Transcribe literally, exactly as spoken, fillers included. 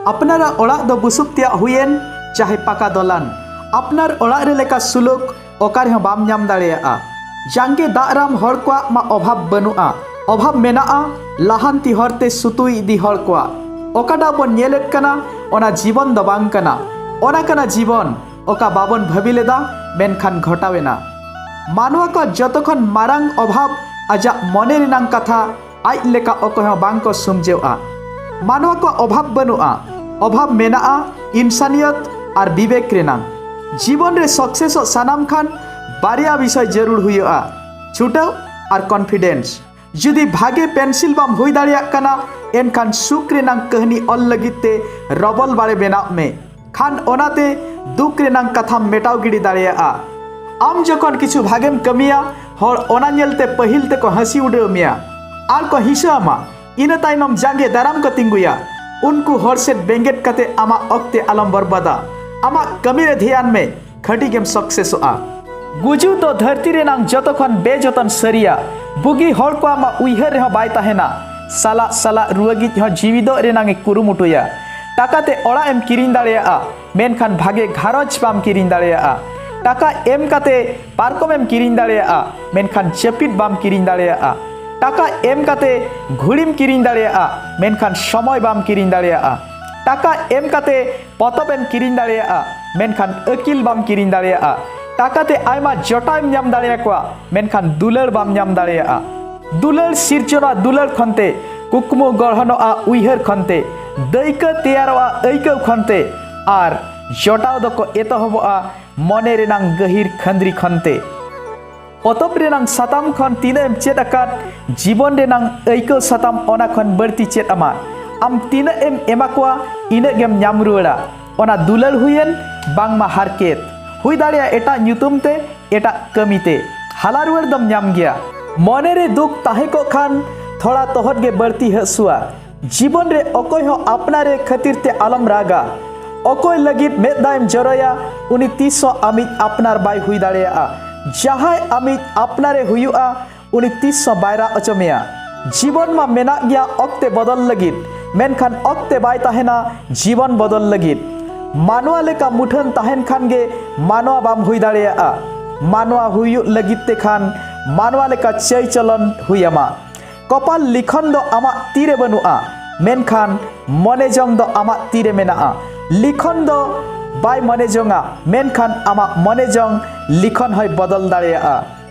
ᱟᱯᱱᱟᱨᱟᱜ ᱚᱲᱟᱜ ᱫᱚ ᱵᱩᱥᱩᱵ ᱛᱮᱭᱟᱜ ᱦᱩᱭᱮᱱ ᱪᱟᱦᱮ ᱯᱟᱠᱟ ᱫᱚᱞᱟᱱ, ᱟᱯᱱᱟᱨ ᱚᱲᱟᱜ ᱨᱮ ᱞᱮᱠᱟ ᱥᱩᱞᱩᱠ ᱚᱠᱟ ᱨᱮᱦᱚᱸ ᱵᱟᱢ ᱧᱟᱢ ᱫᱟᱲᱮᱭᱟᱜᱼᱟ᱾ ᱡᱟᱸᱜᱮ ᱫᱟᱜ ᱨᱟᱢ ᱦᱚᱲ ᱠᱚᱣᱟᱜ ᱢᱟ ᱚᱵᱷᱟᱵᱽ ᱵᱟᱹᱱᱩᱜᱼᱟ, ᱚᱵᱷᱟᱵᱽ ᱢᱮᱱᱟᱜᱼᱟ ᱞᱟᱦᱟᱱᱛᱤ ᱦᱚᱨᱛᱮ ᱥᱩᱛᱩᱭ ᱤᱫᱤ ᱦᱚᱲ ᱠᱚᱣᱟᱜ᱾ ᱚᱠᱟᱴᱟᱜ ᱵᱚᱱ ᱧᱮᱞᱮᱫ ᱠᱟᱱᱟ, ᱚᱱᱟ ᱡᱤᱵᱚᱱ ᱫᱚ ᱵᱟᱝ ᱠᱟᱱᱟ᱾ ᱚᱱᱟ ᱠᱟᱱᱟ ᱡᱤᱵᱚᱱ, ᱚᱠᱟ ᱵᱟᱵᱚᱱ ᱵᱷᱟᱹᱵᱤ ᱞᱮᱫᱟ, ᱢᱮᱱᱠᱷᱟᱱ ᱜᱷᱚᱴᱟᱣ ᱮᱱᱟ᱾ ᱢᱟᱱᱣᱟ ᱠᱚᱣᱟᱜ ᱡᱚᱛᱚ ᱠᱷᱚᱱ ᱢᱟᱨᱟᱝ ᱚᱵᱷᱟᱵᱽ ᱟᱡᱟᱜ ᱢᱚᱱᱮ ᱨᱮᱱᱟᱝ ᱠᱟᱛᱷᱟ ᱟᱡ ᱞᱮᱠᱟ ᱚᱠᱚᱭ ᱦᱚᱸ ᱵᱟᱝ ᱠᱚ ᱥᱩᱢᱡᱷᱟᱹᱣᱜᱼᱟ᱾ ᱢᱟᱱᱣᱟ ᱠᱚᱣᱟᱜ ᱚᱵᱷᱟᱵᱽ ᱵᱟᱹᱱᱩᱜᱼᱟ, ᱚᱵᱷᱟᱵᱽ ᱢᱮᱱᱟᱜᱼᱟ ᱤᱱᱥᱟᱱᱤᱭᱚᱛ ᱟᱨ ᱵᱤᱵᱮᱠ ᱨᱮᱱᱟᱝ᱾ ᱡᱤᱵᱚᱱ ᱨᱮ ᱥᱚᱠᱥᱮᱥᱚᱜ ᱥᱟᱱᱟᱢ ᱠᱷᱟᱱ ᱵᱟᱨᱭᱟ ᱵᱤᱥᱚᱭ ᱡᱟᱹᱨᱩᱲ ᱦᱩᱭᱩᱜᱼᱟ, ᱪᱷᱩᱴᱟᱹᱣ ᱟᱨ ᱠᱚᱱᱯᱷᱤᱰᱮᱱᱥ᱾ ᱡᱩᱫᱤ ᱵᱷᱟᱜᱮ ᱯᱮᱱᱥᱤᱞ ᱵᱟᱢ ᱦᱩᱭ ᱫᱟᱲᱮᱭᱟᱜ ᱠᱟᱱᱟ, ᱮᱱᱠᱷᱟᱱ ᱥᱩᱠ ᱨᱮᱱᱟᱝ ᱠᱟᱹᱦᱱᱤ ᱚᱞ ᱞᱟᱹᱜᱤᱫ ᱛᱮ ᱨᱚᱵᱚᱞ ᱵᱟᱲᱮ ᱵᱮᱱᱟᱣ ᱢᱮ᱾ ᱠᱷᱟᱱ ᱚᱱᱟᱛᱮ ᱫᱩᱠ ᱨᱮᱱᱟᱝ ᱠᱟᱛᱷᱟᱢ ᱢᱮᱴᱟᱣ ᱜᱤᱰᱤ ᱫᱟᱲᱮᱭᱟᱜᱼᱟ᱾ ᱟᱢ ᱡᱚᱠᱷᱚᱱ ᱠᱤᱪᱷᱩ ᱵᱷᱟᱜᱮᱢ ᱠᱟᱹᱢᱤᱭᱟ, ᱦᱚᱲ ᱚᱱᱟ ᱧᱮᱞᱛᱮ ᱯᱟᱹᱦᱤᱞ ᱛᱮᱠᱚ ᱦᱟᱹᱥᱤ ᱩᱰᱟᱹᱣ ᱢᱮᱭᱟ ᱟᱨ ᱠᱚ ᱦᱤᱸᱥᱟᱹ ᱟᱢᱟ᱾ ᱤᱱᱟᱹ ᱛᱟᱭᱱᱚᱢ ᱡᱟᱸᱜᱮ ᱫᱟᱨᱟᱢ ᱠᱚ ᱛᱤᱸᱜᱩᱭᱟ᱾ ᱩᱱᱠᱩ ᱦᱚᱲ ᱥᱮᱫ ᱵᱮᱸᱜᱮᱫ ᱠᱟᱛᱮ ᱟᱢᱟᱜ ᱚᱠᱛᱮ ᱟᱞᱚᱢ ᱵᱚᱨᱵᱟᱫᱟ᱾ ᱟᱢᱟᱜ ᱠᱟᱹᱢᱤ ᱨᱮ ᱫᱷᱮᱭᱟᱱ ᱢᱮ, ᱠᱷᱟᱹᱴᱤ ᱜᱮᱢ ᱥᱚᱠᱥᱮᱥᱚᱜᱼᱟ᱾ ᱜᱩᱡᱩᱜ ᱫᱚ ᱫᱷᱟᱹᱨᱛᱤ ᱨᱮᱱᱟᱝ ᱡᱚᱛᱚ ᱠᱷᱚᱱ ᱵᱮᱡᱚᱛᱚᱱ ᱥᱟᱹᱨᱤᱭᱟ᱾ ᱵᱩᱜᱤ ᱦᱚᱲ ᱠᱚᱣᱟᱜ ᱢᱟ ᱩᱭᱦᱟᱹᱨ ᱨᱮᱦᱚᱸ ᱵᱟᱭ ᱛᱟᱦᱮᱱᱟ᱾ ᱥᱟᱞᱟᱜ ᱥᱟᱞᱟᱜ ᱨᱩᱣᱟᱹᱜᱤᱡ ᱦᱚᱸ ᱡᱤᱣᱤᱫᱚᱜ ᱨᱮᱱᱟᱝ ᱮ ᱠᱩᱨᱩᱢᱩᱴᱩᱭᱟ᱾ ᱴᱟᱠᱟ ᱛᱮ ᱚᱲᱟᱜ ᱮᱢ ᱠᱤᱨᱤᱧ ᱫᱟᱲᱮᱭᱟᱜᱼᱟ, ᱢᱮᱱᱠᱷᱟᱱ ᱵᱷᱟᱜᱮ ᱜᱷᱟᱨᱚᱸᱡᱽ ᱵᱟᱢ ᱠᱤᱨᱤᱧ ᱫᱟᱲᱮᱭᱟᱜᱼᱟ᱾ ᱴᱟᱠᱟ ᱮᱢ ᱠᱟᱛᱮ ᱯᱟᱨᱠᱚᱢ ᱮᱢ ᱠᱤᱨᱤᱧ ᱫᱟᱲᱮᱭᱟᱜᱼᱟ, ᱢᱮᱱᱠᱷᱟᱱ ᱡᱟᱹᱯᱤᱫ ᱵᱟᱢ ᱠᱤᱨᱤᱧ ᱫᱟᱲᱮᱭᱟᱜᱼᱟ᱾ ᱴᱟᱠᱟ ᱮᱢ ᱠᱟᱛᱮ ᱜᱷᱩᱲᱤᱢ ᱠᱤᱨᱤᱧ ᱫᱟᱲᱮᱭᱟᱜᱼᱟ, ᱢᱮᱱᱠᱷᱟᱱ ᱥᱚᱢᱚᱭ ᱵᱟᱢ ᱠᱤᱨᱤᱧ ᱫᱟᱲᱮᱭᱟᱜᱼᱟ᱾ ᱴᱟᱠᱟ ᱮᱢ ᱠᱟᱛᱮ ᱯᱚᱛᱚᱵ ᱮᱢ ᱠᱤᱨᱤᱧ ᱫᱟᱲᱮᱭᱟᱜᱼᱟ, ᱢᱮᱱᱠᱷᱟᱱ ᱟᱹᱠᱤᱞ ᱵᱟᱢ ᱠᱤᱨᱤᱧ ᱫᱟᱲᱮᱭᱟᱜᱼᱟ᱾ ᱴᱟᱠᱟ ᱛᱮ ᱟᱭᱢᱟ ᱡᱚᱴᱟᱣ ᱮᱢ ᱧᱟᱢ ᱫᱟᱲᱮᱭᱟᱠᱚᱣᱟ, ᱢᱮᱱᱠᱷᱟᱱ ᱫᱩᱞᱟᱹᱲ ᱵᱟᱢ ᱧᱟᱢ ᱫᱟᱲᱮᱭᱟᱜᱼᱟ᱾ ᱫᱩᱞᱟᱹᱲ ᱥᱤᱨᱡᱚᱱᱚᱜᱼᱟ ᱫᱩᱞᱟᱹᱲ ᱠᱷᱚᱱᱛᱮ, ᱠᱩᱠᱢᱩ ᱜᱚᱲᱦᱚᱱᱚᱜᱼᱟ ᱩᱭᱦᱟᱹᱨ ᱠᱷᱚᱱᱛᱮ, ᱫᱟᱹᱭᱠᱟᱹ ᱛᱮᱭᱟᱨᱚᱜᱼᱟ ᱟᱹᱭᱠᱟᱹᱣ ᱠᱷᱚᱱᱛᱮ, ᱟᱨ ᱡᱚᱴᱟᱣ ᱫᱚᱠᱚ ᱮᱛᱚᱦᱚᱵᱚᱜᱼᱟ ᱢᱚᱱᱮ ᱨᱮᱱᱟᱝ ᱜᱟᱹᱦᱤᱨ ᱠᱷᱟᱹᱱᱫᱽᱨᱤ ᱠᱷᱚᱱᱛᱮ᱾ ᱯᱚᱛᱚᱵ ᱨᱮᱱᱟᱝ ᱥᱟᱛᱟᱢ ᱠᱷᱚᱱ ᱛᱤᱱᱟᱹᱜ ᱮᱢ ᱪᱮᱫ ᱟᱠᱟᱫ, ᱡᱤᱵᱚᱱ ᱨᱮᱱᱟᱝ ᱟᱹᱭᱠᱟᱹᱣ ᱥᱟᱛᱟᱢ ᱚᱱᱟ ᱠᱷᱚᱱ ᱵᱟᱹᱲᱛᱤ ᱪᱮᱫ ᱟᱢᱟ᱾ ᱟᱢ ᱛᱤᱱᱟᱹᱜ ᱮᱢ ᱮᱢᱟ ᱠᱚᱣᱟ, ᱤᱱᱟᱹᱜ ᱜᱮᱢ ᱧᱟᱢ ᱨᱩᱣᱟᱹᱲᱟ᱾ ᱚᱱᱟ ᱫᱩᱞᱟᱹᱲ ᱦᱩᱭᱮᱱ, ᱵᱟᱝᱢᱟ ᱦᱟᱨᱠᱮᱛ᱾ ᱦᱩᱭ ᱫᱟᱲᱮᱭᱟᱜᱼᱟ ᱮᱴᱟᱜ ᱧᱩᱛᱩᱢ ᱛᱮ, ᱮᱴᱟᱜ ᱠᱟᱹᱢᱤ ᱛᱮ᱾ ᱦᱟᱞᱟ ᱨᱩᱣᱟᱹᱲ ᱫᱚᱢ ᱧᱟᱢ ᱜᱮᱭᱟ᱾ ᱢᱚᱱᱮ ᱨᱮ ᱫᱩᱠ ᱛᱟᱦᱮᱸ ᱠᱚᱜ ᱠᱷᱟᱱ, ᱛᱷᱚᱲᱟ ᱛᱚᱦᱚᱫ ᱜᱮ ᱵᱟᱹᱲᱛᱤ ᱦᱟᱹᱥᱩᱣᱟ᱾ ᱡᱤᱵᱚᱱ ᱨᱮ ᱚᱠᱚᱭ ᱦᱚᱸ ᱟᱯᱱᱟᱨᱮ ᱠᱷᱟᱹᱛᱤᱨ ᱛᱮ ᱟᱞᱚᱢ ᱨᱟᱜᱟ᱾ ᱚᱠᱚᱭ ᱞᱟᱹᱜᱤᱫ ᱢᱮᱫ ᱫᱟᱜ ᱮᱢ ᱡᱚᱨᱚᱭᱟ, ᱩᱱᱤ ᱛᱤᱥ ᱦᱚᱸ ᱟᱢᱤᱡ ᱟᱯᱱᱟᱨ ᱵᱟᱭ ᱦᱩᱭ ᱫᱟᱲᱮᱭᱟᱜᱼᱟ᱾ ᱡᱟᱦᱟᱸᱭ ᱟᱢᱤᱡ ᱟᱯᱱᱟᱨᱮ ᱦᱩᱭᱩᱜᱼᱟ, ᱩᱱᱤ ᱛᱤᱥ ᱦᱚᱸ ᱵᱟᱭ ᱨᱟᱜ ᱦᱚᱪᱚ ᱢᱮᱭᱟ᱾ ᱡᱤᱵᱚᱱ ᱢᱟ ᱢᱮᱱᱟᱜ ᱜᱮᱭᱟ ᱚᱠᱛᱮ ᱵᱚᱫᱚᱞ ᱞᱟᱹᱜᱤᱫ, ᱢᱮᱱᱠᱷᱟᱱ ᱚᱠᱛᱮ ᱵᱟᱭ ᱛᱟᱦᱮᱱᱟ ᱡᱤᱵᱚᱱ ᱵᱚᱫᱚᱞ ᱞᱟᱹᱜᱤᱫ᱾ ᱢᱟᱱᱣᱟ ᱞᱮᱠᱟ ᱢᱩᱴᱷᱟᱹᱱ ᱛᱟᱦᱮᱱ ᱠᱷᱟᱱ ᱜᱮ ᱢᱟᱱᱣᱟ ᱵᱟᱢ ᱦᱩᱭ ᱫᱟᱲᱮᱭᱟᱜᱼᱟ᱾ ᱢᱟᱱᱣᱟ ᱦᱩᱭᱩᱜ ᱞᱟᱹᱜᱤᱫ ᱛᱮ ᱠᱷᱟᱱ ᱢᱟᱱᱣᱟ ᱞᱮᱠᱟ ᱪᱟᱹᱭ ᱪᱚᱞᱚᱱ ᱦᱩᱭ ᱟᱢᱟ᱾ ᱠᱚᱯᱟᱞ ᱞᱤᱠᱷᱚᱱ ᱫᱚ ᱟᱢᱟᱜ ᱛᱤᱨᱮ ᱵᱟᱹᱱᱩᱜᱼᱟ, ᱢᱮᱱᱠᱷᱟᱱ ᱢᱚᱱᱮ ᱡᱚᱝ ᱫᱚ ᱟᱢᱟᱜ ᱛᱤᱨᱮ ᱢᱮᱱᱟᱜᱼᱟ᱾ ᱞᱤᱠᱷᱚᱱ ᱫᱚ ᱵᱟᱭ ᱢᱚᱱᱮ ᱡᱚᱝᱟ, ᱢᱮᱱᱠᱷᱟᱱ ᱟᱢᱟᱜ ᱢᱚᱱᱮ ᱡᱚᱝ ᱞᱤᱠᱷᱚᱱ ᱦᱚᱸᱭ ᱵᱚᱫᱚᱞ ᱫᱟᱲᱮᱭᱟᱜᱼᱟ᱾